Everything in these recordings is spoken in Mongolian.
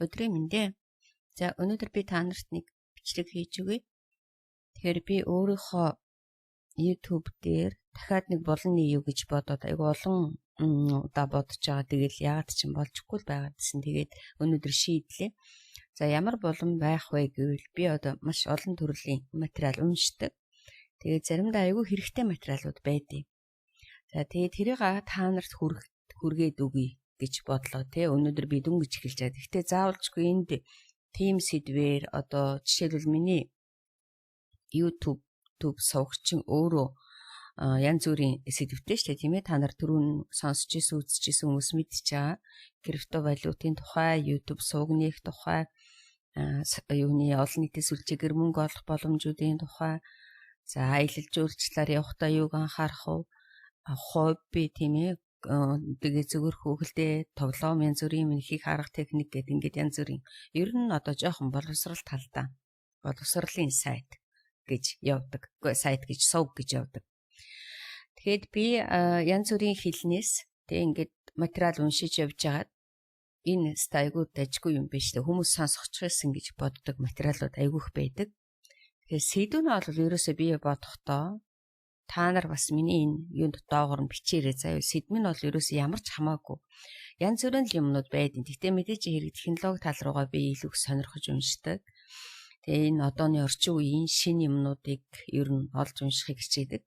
Өдрийн мэнд. За, өнөөдөр би та нарт нэг бичлэг хийж өгье. Тэгэхээр би өөрийнхөө YouTube дээр дахиад нэг болон юу гэж бодоод айгу олон удаа бодож байгаа. Тэгэл яагаад ч юм болчихгүй л байгаа гэсэн. Тэгээд өнөөдөр шийдлээ. За, ямар болон байх вэ гэвэл би одоо маш олон төрлийн материал уншдаг. Тэгээд заримдаа айгүй хэрэгтэй материалууд байдیں۔ За, тэгээд тэрийг та нарт хүргээд өгье гэж бодлоо тий. Өнөөдөр би дөнгөж эхэлж байгаа. Гэхдээ заавалчгүй энд тийм сэдвээр, одоо жишээлбэл, миний YouTube сувагчин өөрөө янз бүрийн сэдвтэй шүү дээ, тийм ээ. Та нар түрүүн сонсч ирсэн, үзэж ирсэн хүмүүс мэдчихэж байгаа. Криптовалютын тухай, YouTube сувгных тухай, юуны олон нийтийн сүлжээгээр мөнгө олох боломжуудын тухай, за, аялал жуулчлалаар явахдаа юуг анхаарах вэ? Хобби, тийм ээ, тэгээ зөвхөн хүүхэлдэй, тоглоом, янз бүрийн юм хийх арга техник гэдэг ингээд янз бүрийн, ер нь одоо жоохон боловсрал талдаа боловсролын сайт гэж явдаг. Үгүй, сайт гэж, сувг гэж явдаг. Тэгэхээр би янз бүрийн хэлнээс тэг ингээд материал уншиж явж байгаад энэ айгуу дажгүй юм биш үү? Хүмүүс сонсох байсан гэж боддог материалууд айгүйх байдаг. Тэгэхээр сэдв нь бол ерөөсөө би бодохдоо, та нар бас миний энэ юунд доогоор нь бичээрэй заяа. Сэдв нь бол ерөөсөө ямар ч хамаагүй. Янз бүрийн л юмнууд байдیں۔ Гэхдээ мэдээж хэрэг технологи тал руугаа би илүү их сонирхож уншдаг. Тэгээ энэ одооны орчин үеийн шинэ юмнуудыг ер нь олж уншихыг хичээдэг.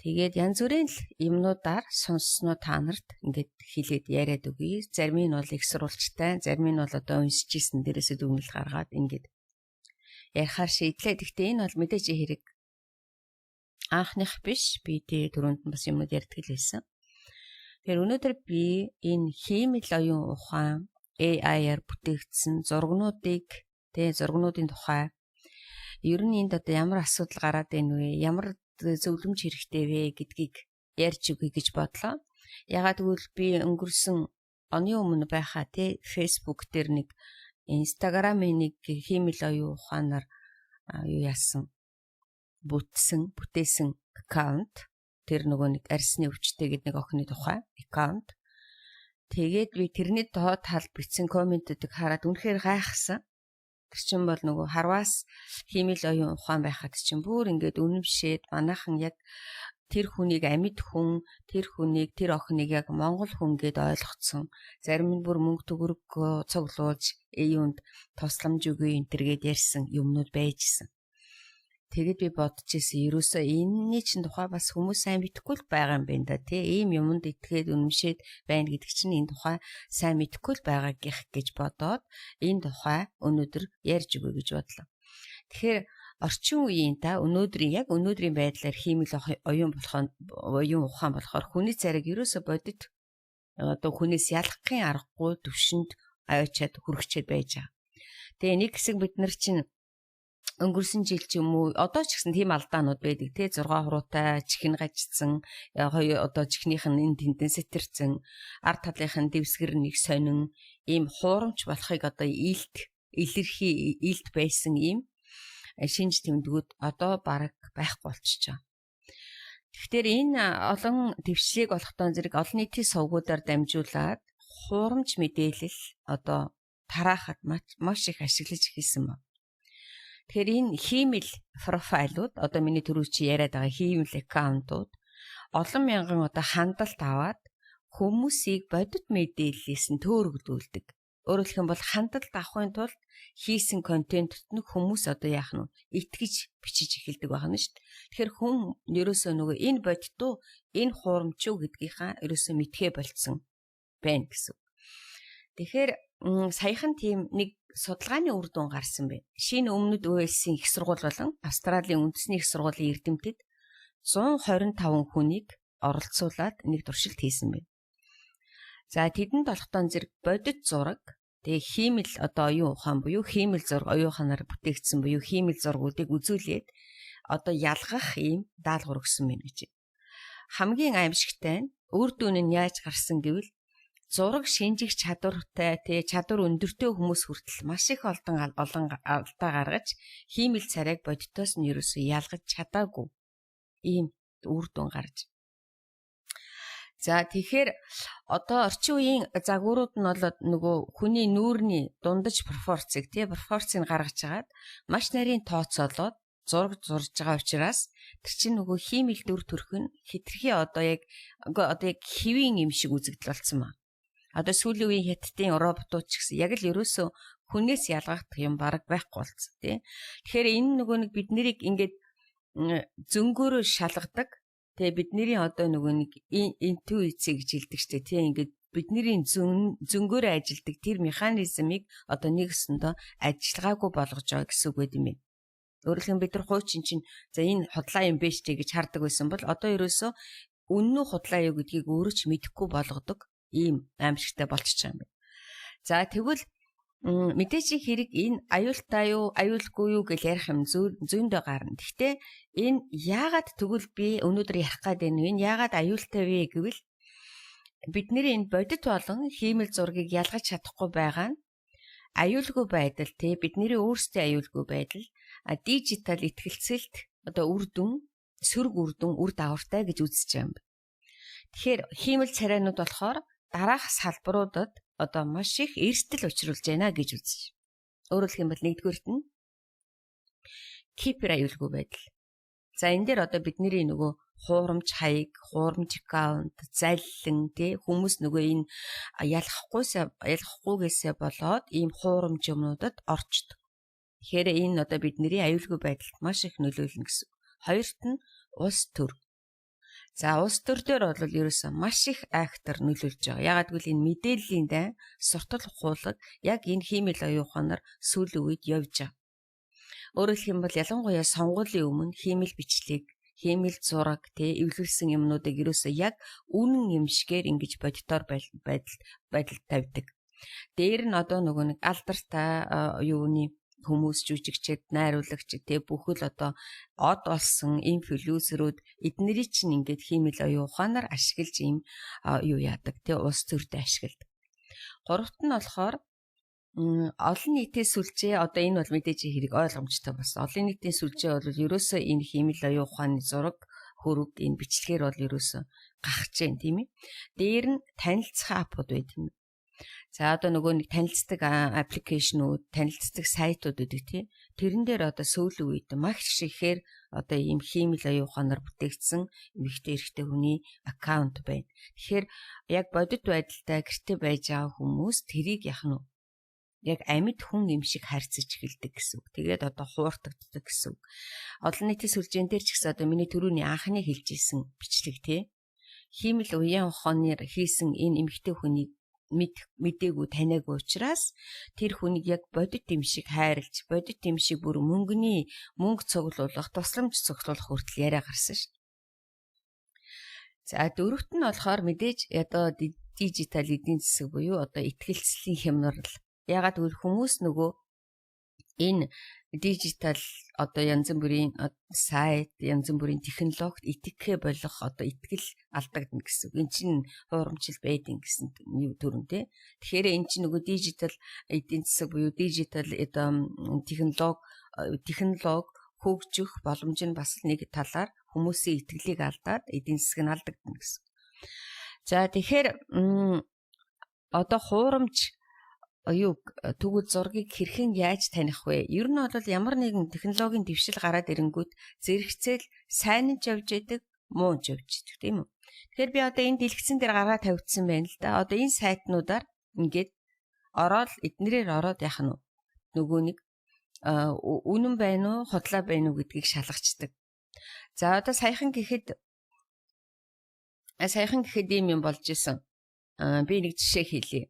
Тэгээд янз бүрийн л юмнуудаар сонссноо та нарт ингээд хэлээд яриад өгье. Зарим нь бол их сурвалжтай, зарим нь бол одоо уншиж исэн дээрээсээ дүгнэлт гаргаад ингээд ярихаар шийдлээ. Гэхдээ энэ бол мэдээж хэрэг анхных биш. Би тэ түрүүнд нь бас юмнууд ярьдаг л байсан. Тэгэхээр өнөөдөр би энэ хиймэл оюун ухаан AI-аар бүтээгдсэн зургнуудыг, тэ, зургнуудын тухай, ер нь энд одоо ямар асуудал гараад байна вэ? Ямар зөвлөмж хэрэгтэй вэ гэдгийг ярьж өгье гэж бодлоо. Ягаад гэвэл би өнгөрсөн оны өмнө байхаа, тэ, Facebook дээр нэг, Instagram-ын нэг хиймэл оюун ухаанаар юу яасан, бүтсэн, бүтээсэн аккаунт, тэр нөгөө нэг арьсны өвчтэй гэдэг нэг охины тухай аккаунт. Тэгээд би тэрний доод талд бичсэн комментүүдийг хараад үнэхээр гайхсан. Тэр чинь бол нөгөө харвас хиймэл оюун ухаан байхад чинь бүр ингээд үнэмшээд манайхан яг тэр хүнийг амьд хүн, тэр хүнийг, тэр охиныг яг монгол хүн гэд ойлгоцсон. Зарим нь бүр мөнгө төгрөг цуглуулж юунд тусламж өгье энэ төр гээд ярьсан юмнууд байжсэн. Тэгээд би бодож ирсэн, ерөөсөө энэний чинь тухай бас хүмүүс сайн мэдэхгүй л байгаа юм байна да, тий. Ийм юмд итгээд үнэмшээд байна гэдэг чинь энэ тухай сайн мэдэхгүй л байгаа гэх гэж бодоод энэ тухай өнөөдөр ярьж өгье гэж бодлоо. Тэгэхээр орчин үеийн та өнөөдрийн, яг өнөөдрийн байдлаар хиймэл оюун болохоор, оюун ухаан болохоор хүний царайг ерөөсөө бодит одоо хүнээс ялгахын аргагүй төвшөнд аваачаад хүрчээд байж байгаа. Тэгээ нэг хэсэг бид нар чинь өнгөрсөн жил ч юм уу, одоо ч гэсэн тийм алдаанууд байдаг, тий, 6 хуруутай чихэн гажцсан, хоёр одоо чихнийх нь энэ тентэн сэтэрцэн, ард талынх нь дэвсгэр нэг сонин ийм хуурамч болохыг одоо илт илэрхий илт байсан ийм шинж тэмдгүүд одоо бараг байхгүй болчихж байгаа. Тэгэхээр энэ олон дэвшлийг олохдоо зэрэг олон нийтийн сувгуудаар дамжуулаад хуурамч мэдээлэл одоо тараахад маш их ашиглаж эхэлсэн байна. Тэгэхээр энэ хиймэл профайлууд, одоо миний түрүү чи яриад байгаа хиймэл аккаунтууд олон мянган одоо хандалт аваад хүмүүсийг бодит мэдээллээс нь төөрөгдүүлдэг. Өөрөөр хэлэх юм бол хандалт авахын тулд хийсэн контентод нь хүмүүс одоо яах нь итгэж бичиж эхэлдэг байна шүү дээ. Тэгэхээр хүн ерөөсөө нөгөө энэ бодит уу, энэ хуурамч уу гэдгийнхаа ерөөсөө мэдхээ болцсон байна гэсэн. Тэгэхээр саяхан тийм нэг судалгааны үр дүн гарсан байна. Шинэ Өмнөд Уэльсийн их сургууль болон Австралийн үндэсний их сургуулийн эрдэмтэд 125 хүнийг оролцуулаад нэг туршилт хийсэн байна. За, тэдэнд болохтон зэрэг бодит зураг, тэгээ хиймэл одоо оюун ухаан буюу хиймэл зураг, оюун ухаанаар бүтээгдсэн буюу хиймэл зургуудыг үзүүлээд одоо ялгах ийм даалгавар өгсөн байна гэж. Хамгийн аимшигтай нь үр дүн нь яаж гарсан гэвэл зураг шинжих чадвартай, тий, чадвар өндөртэй хүмүүс хүртэл маш их олон олон алдаа гаргаж хиймэл царайг бодитоос нь ерөөсөө ялгаж чадаагүй ийм үр дүн гарч. За, тэгэхээр одоо орчин үеийн загварууд нь бол нөгөө хүний нүүрний дундаж пропорцийг, тий, пропорцийг гаргаж агаад маш нарийн тооцоолоод зураг зурж байгаа учраас тэр чинь нөгөө хиймэл дүр төрх нь хэтэрхий одоо яг хэвийн юм шиг үзэгдэл болсон ба. Одоо сүүлийн үеийн хятадын роботууд ч гэсэн яг л ерөөсөө хүнээс ялгагдах юм бараг байхгүй болсон, тий. Тэгэхээр энэ нөгөө нэг бид нарыг ингээд зөнгөөрөө шалгадаг. Тэгээ бидний одоо нөгөө нэг интуиц гэж хэлдэг штэ, тий, ингээд бидний зөнгөөрөө ажилдаг тэр механизмыг одоо нэгсэндээ ажиллагаагүй болгож байгаа гэсэн үг байд юм байна. Өөрөөр хэлбэл, бид нар хуучин чинь за энэ худлаа юм биш үү гэж хардаг байсан бол одоо ерөөсөө үнэн үү, худлаа юу гэдгийг өөрөө ч мэдэхгүй болгодог ийм аимшигтай болчихж байгаа юм байна. За, тэгвэл мэдээж хэрэг энэ аюултай юу, аюулгүй юу гэж ярих юм зөндөө гарна. Гэхдээ энэ яагаад тэгвэл би өнөөдөр ярих гээд байна вэ? Энэ яагаад аюултай вэ гэвэл бидний энэ бодит болон хиймэл зургийг ялгаж чадахгүй байгаа нь аюулгүй байдал, тий, бидний өөрсдийн аюулгүй байдал, дижитал итгэлцэлт одоо үр дүн, сөрөг үр дүн, үр дагавартай гэж үзэж байгаа юм байна. Тэгэхээр хиймэл царайнууд болохоор дараах салбаруудад одоо маш их эрсдэл учруулж байна гэж үзэж. Өөрөөр хэлэх юм бол нэгдүгээрт нь кибер аюулгүй байдал. За, энэ дээр одоо бидний нөгөө хуурамч хаяг, хуурамч аккаунт, заллин, тий, хүмүүс нөгөө энэ ялахгүйгээсээ болоод ийм хуурамч юмнуудад орчдөг. Тэгэхээр энэ одоо бидний аюулгүй байдалд маш их нөлөөлнө гэсэн. Хоёрт нь улс төр. За, улс төр дээр бол ерөөсөө маш их актор нөлөөлж байгаа. Яагаад гэвэл энэ мэдээллийн дайн, суртал ухуулга яг энэ хиймэл оюун ухаанаар сүүлийн үед явж байгаа. Өөрөөр хэлэх юм бол ялангуяа сонгуулийн өмнө хиймэл бичлэг, хиймэл зураг, тэ, эвлүүлсэн юмнуудыг ерөөсөө яг үнэн юм шигээр ингэж бодитоор байдал тавьдаг. Дээр нь одоо нөгөө нэг алдартай юуны хүмүүс, жүжигчид, найруулагч, тэ, бүхэл одоо од болсон инфлюенсерүүд эднэрийг чинь ингээд хиймэл оюун ухаанаар ашиглаж ийм юу яадаг, тэ, улс төрдөө ашигладаг. Гуравт нь болохоор олон нийтийн сүлжээ. Одоо энэ бол мэдээж хэрэг ойлгомжтой болсон. Олон нийтийн сүлжээ бол ерөөсөө энэ хиймэл оюун ухааны зураг, хөрөг, энэ бичлэгээр бол ерөөсөө гахаж байна, тийм ээ. Дээр нь танилцах app ууд байт юм. За, одоо нөгөө нэг танилцдаг application үүд, танилцдаг сайтууд гэдэг, тийм. Тэрэн дээр одоо сүүлийн үед маш ихээр одоо ийм хиймэл оюун ухаанаар бүтээгдсэн эмэгтэй, эрэгтэй хүний аккаунт байна. Тэгэхээр яг бодит байдалтай гэрте байж байгаа хүмүүс тэрийг яах нь яг амьд хүн юм шиг харьцаж эхэлдэг гэсэн үг. Тэгээд одоо хууртагддаг гэсэн үг. Олон нийтийн сүлжээн дээр ч гэсэн одоо миний түрүүний анхны хэлж исэн бичлэг, тий. Хиймэл уян ухаанаар хийсэн энэ эмэгтэй хүнийг мэдээгүй, таниагүй учраас тэр хүнийг яг бодит юм шиг хайрлж, бодит юм шиг бүр мөнгөний мөнгө цуглуулах, тусламж цуглуулах хүртэл яриа гарсан шүү. За, дөрөвт нь болохоор мэдээж одоо дижитал эдийн засаг буюу одоо итгэлцлийн хямнарл. Яагаад гэвэл хүмүүс нөгөө энэ дижитал одоо янз бүрийн сайт, янз бүрийн технологид итгэхээ болох одоо итгэл алдагдана гэсэн үг. Эн чинь хуурамчил байдин гэсэн юу төрөн, те. Тэгэхээр эн чинь нөгөө дижитал эдийн засаг буюу дижитал одоо технологи хөгжих боломж нь бас нэг талаар хүмүүсийн итгэлийг алдаад эдийн засаг нь алдагдана гэсэн. За, тэгэхээр одоо хуурамч юу, тэгвэл зургийг хэрхэн яаж таних вэ? Ер нь бол ямар нэгэн технологийн дэвшил гараад ирэнгүүт зэрэгцээл сайн нь ч явж идэг, муу нь ч явж идэг, тийм үү? Тэгэхээр би одоо энэ дэлгэцэн дээр гаргаа тавьчихсан байна л да. Одоо энэ сайтнуудаар ингээд ороод, эднэрээр ороод яах нь нөгөө нэг үнэн байна уу, худлаа байна уу гэдгийг шалгачдаг. За, одоо саяхан гэхэд ийм юм болж исэн. Би нэг жишээ хэлье.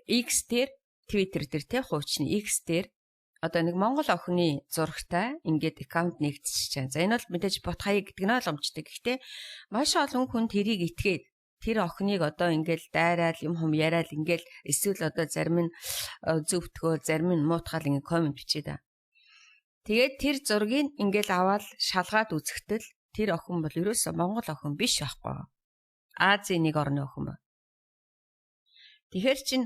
X дээр, Twitter дээр, те, хуучны X дээр одоо нэг Монгол охины зурагтай ингээд аккаунт нээгдчихэж байгаа. За, энэ бол мэдээж бот хаяг гэдэг нь ойлгомжтой. Гэхдээ маш олон хүн тэрийг итгээд тэр охиныг одоо ингээл дайраал, юм хум яриад ингээл, эсвэл одоо зарим нь зөвтгөө, зарим нь муутгаал ингээд comment бичээд байгаа. Тэгээд тэр зургийг ингээл аваад шалгаад үзэхдээ тэр охин бол ерөөсөө Монгол охин биш байхгүй. Азийн нэг орны охин байна. Тэгэхээр чин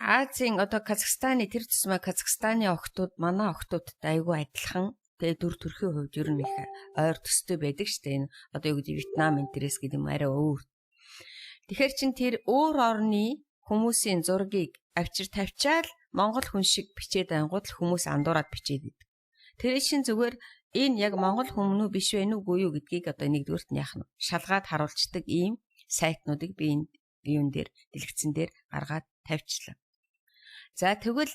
Азийн одоо Казахстаны тэр тусмаа Казахстаны охтууд манай охтуудтай айгүй адилхан. тэгээ дүр төрхийн хувьд ер нь их ойр төстэй байдаг шүү дээ. Энэ одоо юу гэдэг Вьетнам интерес гэдэг юм арай өөр. Тэгэхээр чин тэр өөр орны хүмүүсийн зургийг авчир тавьчаал Монгол хүн шиг бичээд ангууд л хүмүүс андуураад бичээд идэг. Тэр шин зүгээр энэ яг Монгол хүн үү биш вэ нүггүй юу гэдгийг одоо нэгдүгüрт нь яах нь шалгаад харуулцдаг ийм сайтнуудыг би энэ юун дээр дэлгэцэн дээр гаргаад тавьчлаа. За тэгвэл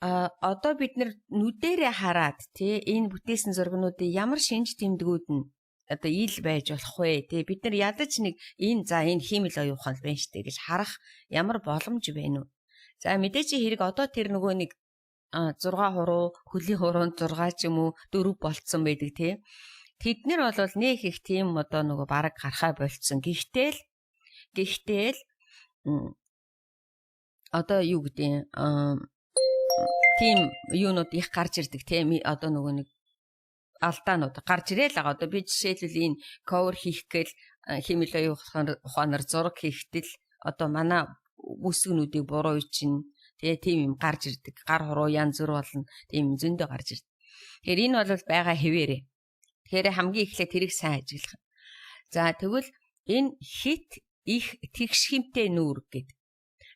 одоо бид нар нүдэрээ хараад тий энэ бүтээсэн зургнуудын ямар шинж тэмдгүүд нь одоо ил байж болох вэ тий бид нар ядаж нэг энэ за энэ хиймэл оюун ухаан байна штэ гэж харах ямар боломж байна вэ? За мэдээч хэрэг одоо тэр нөгөө нэг 6 хуруу хөлийн хуруунд 6 ч юм уу 4 болцсон байдаг тий. Тэд нар бол нэх их тийм одоо нөгөө бараг гарахаа болцсон. Гэхдээ л одоо юу гэдэг тийм юунууд их гарч ирдэг тийм одоо нөгөө нэг алдаанууд гарч ирээл байгаа. Одоо би жишээлбэл энэ cover хийх гээл хиймэл оюун ухаанаар зураг хийхдээ л одоо манай үсгнүүдийг буруу ичнэ. Тэгээ тийм юм гарч ирдэг. Гар хуруу янз бүр болно. Тийм зөндөө гарч ирдэг. Тэгэхээр энэ бол байгаа хэвээрээ. Тэгэхээр хамгийн эхлээд тэрийг сайн ажиглах. За тэгвэл энэ хит их тэгш хэмтэй нүүр гэдэг.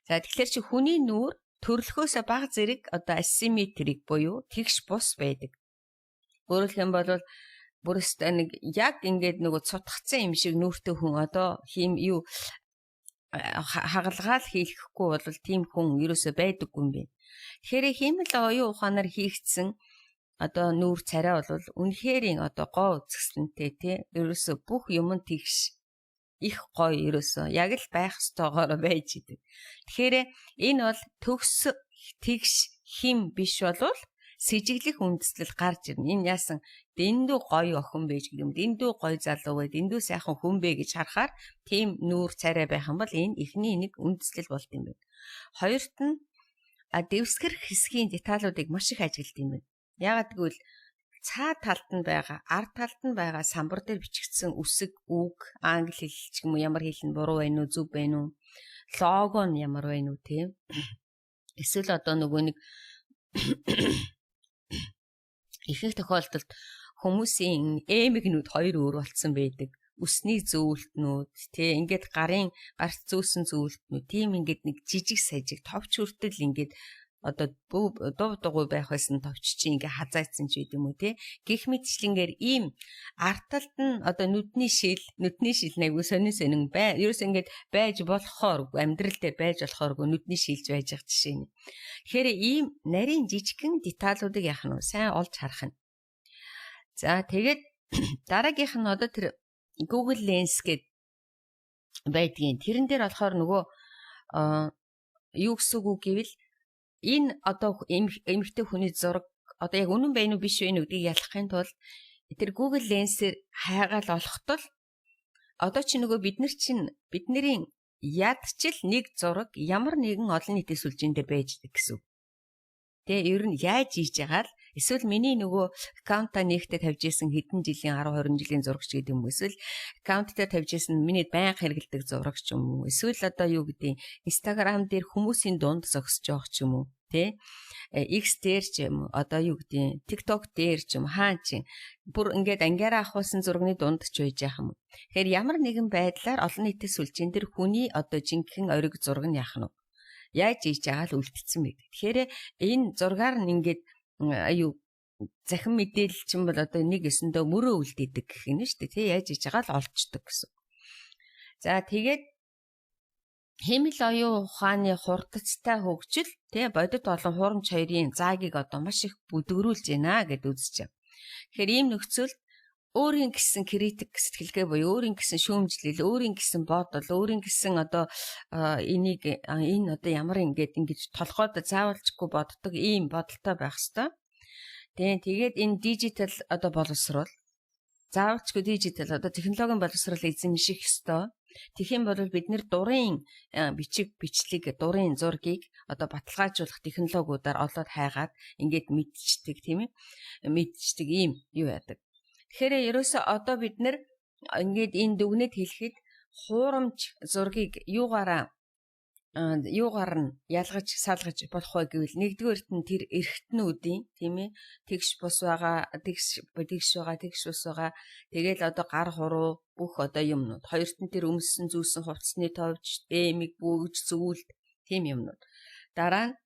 За тэгэхээр чи хүний нүүр төрлөхөөсөө бага зэрэг одоо асимметрик буюу тэгш бус байдаг. Өөрөөр хэлэх юм бол бүр өстой нэг яг ингээд нөгөө цутгацсан юм шиг нүүртэй хүн одоо хийм юу хагалгаал хийхгүй бол тийм хүн ерөөсөө байдаггүй юм байна. Тэгэхээр хиймэл оюун ухаанаар хийгдсэн одоо нүүр царай бол үнэхэрийн одоо гоо үзэсгэлэнтэй тий ерөөсөө бүх юм нь тэгш их гоё ерөөсөө яг л байх ёстойгоор байж идэг. Тэгэхээр энэ бол төгс тэгш хим биш болвол сэжиглэх үндэслэл гарч ирнэ. Энэ яасан дэндүү гоё охин байж гэх юм, дэндүү гоё залуу бай, дэндүү сайхан хүн бэ гэж харахаар тийм нүүр царай байх юм бол энэ эхний нэг үндэслэл болд юм байна. Хоёрт нь дэвсгэр хэсгийн деталуудыг маш их ажигладаг юм байна. Яагаад гэвэл цаа талд нь байгаа, ард талд нь байгаа самбар дээр бичигдсэн үсэг, үг, англи хэл ч юм уу ямар хэл нь буруу байна уу, зөв байна уу, лого нь ямар байна уу тийм. Эсвэл одоо нөгөө нэг ихэнх тохиолдолд хүмүүсийн эмэгнүүд хоёр өөр болцсон байдаг. Үсний зөөлтнүүд тий ингээд гарын гарт зөөсөн зөөлтнүүд тийм ингээд нэг жижиг сажиг товч хүртэл ингээд одоо дув дугуй байх байсан товч чи ингээ хазаацсан ч байд юм уу те. Гэх мэтчлэнгээр ийм арт талд нь одоо нүдний шил айгу сонин сонин бай. Ерөөс ингээд байж болохоор амьдрал дээр байж болохооргүй нүдний шилж байж байгаа жишээ нь. Тэгэхээр ийм нарийн жижигхэн деталуудыг яах нь сайн олж харах нь. За тэгээд дараагийнх нь одоо тэр Google Lens гээд байдгийн. Тэрэн дээр болохоор нөгөө юу гэсэн үг гэвэл энэ одоо эмэгтэй хүний зураг одоо яг үнэн байна уу биш вэ гэдгийг ялахын тулд тэр Google Lens-ээр хайгаал олохтол одоо чи нөгөө бид нар чинь бидний ядчил нэг зураг ямар нэгэн олон нийтийн сүлжээн дээр байж байгаа гэсэн үг. Тэ ер нь яаж хийж байгаа л эсвэл миний нөгөө аккаунтаа нэгтээ тавьж исэн хэдэн жилийн 10 20 жилийн зурагч гэдэг юм уу эсвэл аккаунт дээр тавьж исэн миний байнга хэрэглэдэг зурагч юм уу эсвэл одоо юу гэдэг Instagram дээр хүмүүсийн дунд зогсож байгаа ч юм уу тэ X дээр ч юм уу одоо юу гэдэг TikTok дээр ч юм хаан чинь бүр ингээд ангиараа ахуулсан зургийн дунд ч байж яах юм. Тэгэхээр ямар нэгэн байдлаар олон нийтийн сүлжээн дээр хүний одоо жинхэнэ ориг зураг нь яах нь яаж хийж байгаа л үлдсэн байг. Тэгэхээр энэ зургаар нь ингээд аюу захин мэдээлэл чинь бол одоо нэг өсөндөө мөрөө үлдээдэг гэх юм шүү дээ. Тэ яаж хийж байгаа л олчдөг гэсэн. За тэгээд хиймэл оюун ухааны хурдцтай хөгжил тэ бодит болон хуурамч хоёрын заагийг одоо маш их бүдгэрүүлж байна гэд үзэж байна. Тэгэхээр ийм нөхцөлд өөрийн гэсэн критик сэтгэлгээ буюу өөрийн гэсэн шүүмжлэл, өөрийн гэсэн бодол, өөрийн гэсэн одоо энийг энэ одоо ямар ингээд ингэж толгойд заавалчгүй боддог ийм бодолтой байх хэвээр. Тэгээд энэ дижитал одоо боловсруул заавалчгүй дижитал одоо технологийн боловсрол эзэмших хэвээр. Тэгэх юм бол бид нэр дурын бичиг бичлэг, дурын зургийг одоо баталгаажуулах технологиудаар олоод хайгаад ингээд мэдчихдэг тийм ээ. Мэдчихдэг ийм юу яадаг. Тэгэхээр ерөөсөө одоо бид нэр ингээд энэ дүгнэд хэлэхэд хуурамч зургийг юугаараа Юугаар нь ялгаж салгаж болох вэ гэвэл нэгдүгээрт нь тэр эргэтнүүдийн, тийм ээ, тэгш бус байгаа, тэгш тэгш байгаа, тэгш бус байгаа. Тэгэл одоо гар хуруу бүх одоо юмнууд. Хоёрт нь тэр өмссөн зүүсэн хувцсны товж, эмиг, бүүж, зүйлт тийм юмнууд. Дараа нь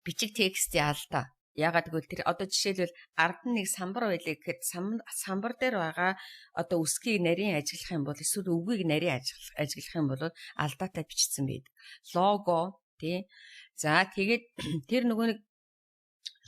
бичиг текстийн алдаа. Яагаад гэвэл тэр одоо жишээлбэл ард нь нэг самбар байлаа гэхэд самбар дээр байгаа одоо үсгийг нарийн ажиглах юм бол эсвэл үгийг нарийн ажиглах юм бол алдаатай бичсэн байдаг. Лого, тий. За, тэгээд тэр нөгөө нэг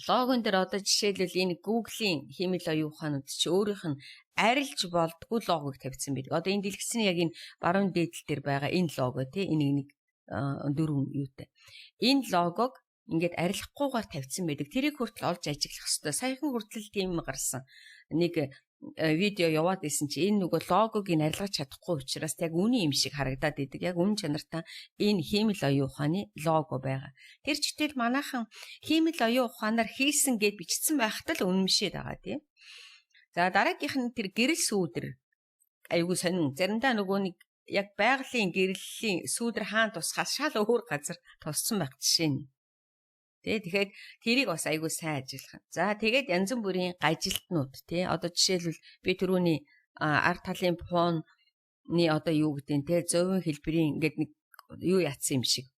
логон дээр одоо жишээлбэл энэ Google-ийн хиймэл оюун ухаанууд чи өөрийнх нь арилж болдгоо логог тавьсан байдаг. Одоо энэ дэлгэцний яг энэ баруун дээд тал дээр байгаа энэ лого, тий, энэ нэг дөрвөн юутай. Энэ логог ингээд арилахгүйгээр тавьсан байдаг. Тэрийг хүртэл олж ажиглах хэрэгтэй. Саяхан хүртэл тийм гарсан. Нэг видео яваад исэн чи энэ нөгөө логог ин арилгаж чадахгүй учраас яг үнэн юм шиг харагдаад идэг. Яг үнэн чанартай энэ хиймэл оюун ухааны лого байгаа. Тэр ч тэр манайхан хиймэл оюун ухаанаар хийсэн гэд бичсэн байхад л үнэмшээд байгаа, тийм. За, дараагийнх нь тэр гэрэл сүүдэр айгүй сонин. Заримдаа нөгөө нэг яг байгалийн гэрлийн сүүдэр хаан тусахаас шал өөр газар туссан байх жишээ нь. Тэ, тэгэхээр тэрийг бас айгүй сайн ажиллах. За, тэгээд янз бүрийн гажилтнууд, тий, одоо жишээлбэл би түрүүний ард талын фонны одоо юу гэдэг нь, тий, зовын хэлбэрийн ингээд нэг юу ятсан юм шиг.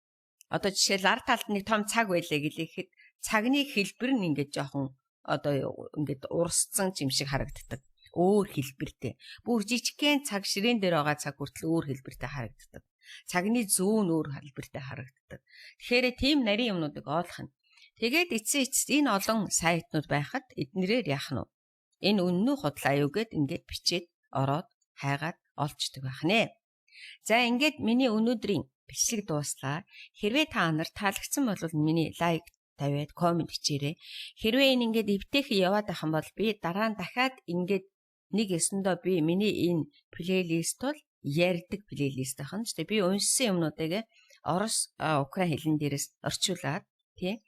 Одоо жишээл ард талд нэг том цаг байлаа гэлээхэд цагны хэлбэр нь ингээд жоохон одоо ингээд урсцсан юм шиг харагддаг. Өөр хэлбэртэй. Бүр жижигхэн цаг, ширээн дээр байгаа цаг хүртэл өөр хэлбэртэй харагддаг. Цагны зүүн өөр хэлбэртэй харагддаг. Тэгэхээр тийм нарийн юмнуудыг олох нь. Тэгээд эцсийн эцэст энэ олон сайтнууд байхад эднэрээр яах нь вэ? Энэ үнэн үү, худлаа юу гэд ингээд бичээд ороод хайгаад олчдөг байх нэ. За, ингээд миний өнөөдрийн бичлэг дууслаа. Хэрвээ та нар таалагдсан бол миний лайк тавиад коммент бичээрэй. Хэрвээ энэ ингээд эвтэйхэн яваад байх юм бол би дараа нь дахиад ингээд нэг ёсондоо би миний энэ playlist бол ярьдаг playlist ахна ч би уншсан юмнуудыг орос, украин хэлэн дээрээс орчуулад, тий,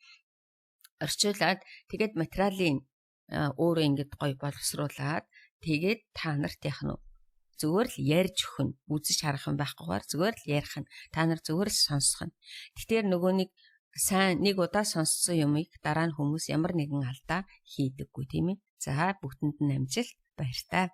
орчуулад, тэгээд материалын өөрөө ингээд гоё боловсруулад, тэгээд та нарт яах нь зүгээр л ярьж өгөх нь, үзэж харах юм байхгүйгээр зүгээр л ярих нь, та нар зүгээр л сонсох нь. Тэгэхээр нөгөө нэг сайн нэг удаа сонссон юмыг дараа нь хүмүүс ямар нэгэн алдаа хийдэггүй, тийм ээ. За, бүгдэнд нь амжилт, баяртай.